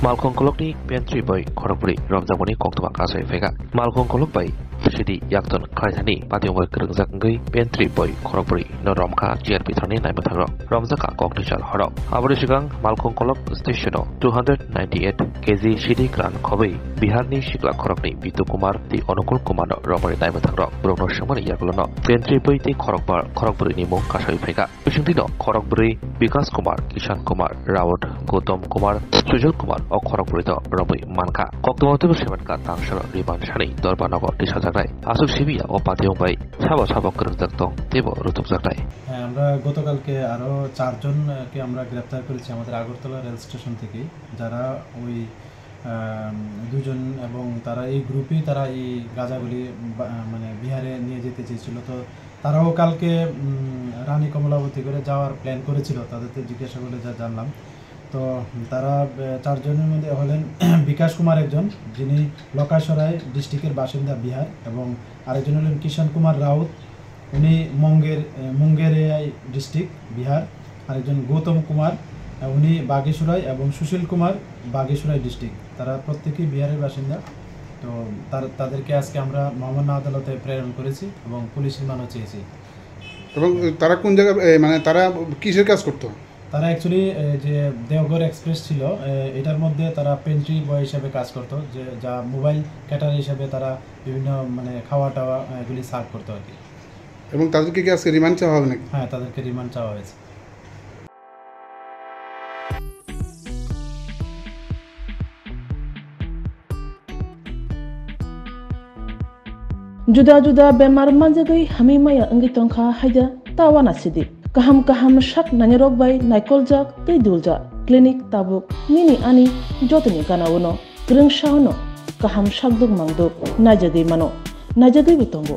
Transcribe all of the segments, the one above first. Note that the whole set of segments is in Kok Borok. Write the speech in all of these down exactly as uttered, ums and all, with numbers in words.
Malkhung kolokni Pentri boi khorokbrwi romjakmani koktwma kasawi phaikha. Malkhung kolok bai sidi yakton khlaithani patiyung bai kwrwngjak wngwi Pentri boi khorokbrwi no romkha G R P thani naimwthangrok. Romjakha kokni sal horok. Aboni swkang Malkhung kolok station-o two hundred ninety-eight K G sidi kran khobwi Biharni sikla khorokni Bitu Kumar tei Onukul Kumarno romani naimwthangrok borokno swngmani yagulono Pentri boi tei khorokbar khorokbrwini mung kasawi phaikha. Bisingtwino khorokbrwi Bikas Kumar, Kishan Kumar, Raut, Gautam Kumar, Sujal Kumar o khorokbrwino romwi mankha. Koktwma teibo semenkha tangsaro riman sani dorba nogo tisajaknai. Aswk simi ya o patiyung bai sabo sabo kwrwngjak tong teibo rutukjaknai. হ্যাঁ, আমরা গতকালকে আরও চারজনকে আমরা গ্রেপ্তার করেছি আমাদের Agartala rail station থেকে, যারা ওই আম, দুজন এবং তারা এই গ্রুপেই তারা এই গাঁজাগুলি বা-, মানে বিহারে নিয়ে যেতে চেয়েছিল। তো তারাও কালকে, উম, রানী কমলাবতী করে যাওয়ার প্ল্যান করেছিল, তাদেরকে জিজ্ঞাসা করলে যা জানলাম। তো তারা, আহ, চারজনের মধ্যে হলেন বিকাশ কুমার একজন, যিনি লকাসরাই ডিস্ট্রিক্টের বাসিন্দা বিহার, এবং আরেকজন হলেন কিষাণ কুমার রাউত, উনি মুঙ্গের, আহ, মুঙ্গেরিয়াই ডিস্ট্রিক্ট, বিহার। আরেকজন গৌতম কুমার, আহ, উনি বাগেশ্বরাই, এবং সুশীল কুমার বাগেশ্বরাই ডিস্ট্রিক্ট। তারা প্রত্যেকেই বিহারের বাসিন্দা। তো তার, তাদেরকে আজকে আমরা মহামান্য আদালতে প্রেরণ করেছি এবং পুলিশ রিমান্ডও চেয়েছি। এবং তারা কোন জায়গায়, এ, মানে তারা কিসের কাজ করতো? তারা অ্যাকচুয়ালি, এ, যে দেওঘর এক্সপ্রেস ছিল, এ, এটার মধ্যে তারা পেন্ট্রি বয় হিসেবে কাজ করতো, যে যা মোবাইল ক্যাটার হিসেবে তারা বিভিন্ন মানে খাওয়া টাওয়া, এ, এগুলি সার্ভ করতো আর কি। এবং তাদেরকে কি আজকে রিমান্ড চাওয়া হবে নাকি? হ্যাঁ, তাদেরকে রিমান্ড চাওয়া হয়েছে। Juda juda bemar manjagwi hamwi maya wngwi tongkha haida ta uanasidi. Kaham kaham sak nainarok bai naikoljak tei duljak clinic tabuk nini ani jotoni gana-o no. Kwrwngsa-o no kaham sakduk mangduk naijagwi mano, naijagwibo tongo.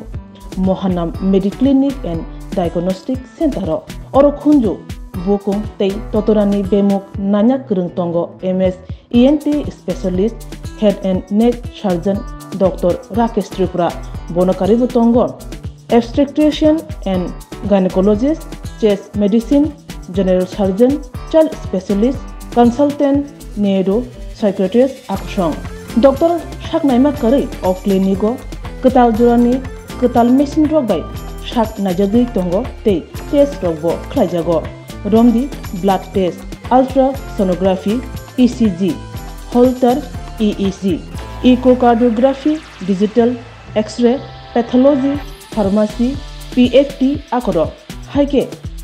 Mohanam Mediclinic and Diagnostic Center-o oro khunju, bukung tei totorani bemuk nanya kwrwng tongo M S E N T specialist, head and neck surgeon Doctor Rakesh Tripura. Bono karwibo tongo obstetrician and gynecologist, chest medicine, general surgeon, child specialist, consultant, neuro, psychiatrist, akusong. Doctor saknaima kwrwi o clinic-o kwtal jorani kwtal machine rok bai sak naijagwi tongo tei test rokbo khlaijago. Romdi blood test, ultrasonography, E C G, Holter E E G, echocardiography, digital X-ray, pathology, pharmacy, P F T akorok. Hai khe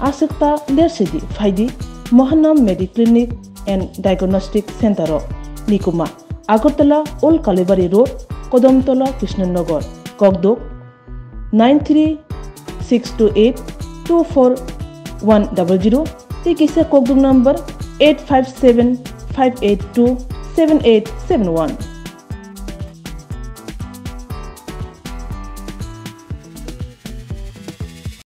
aswk ta lersidi phaidi Mohanam Mediclinic and Diagnostic Center-o. Nikuma, Agartala Old Kalibari Road, Kodomtola, Krishnanagar, Kokduk, nine three six two eight two four one double zero, tei kisa Kokduk number eight five seven five eight two seven eight seven one.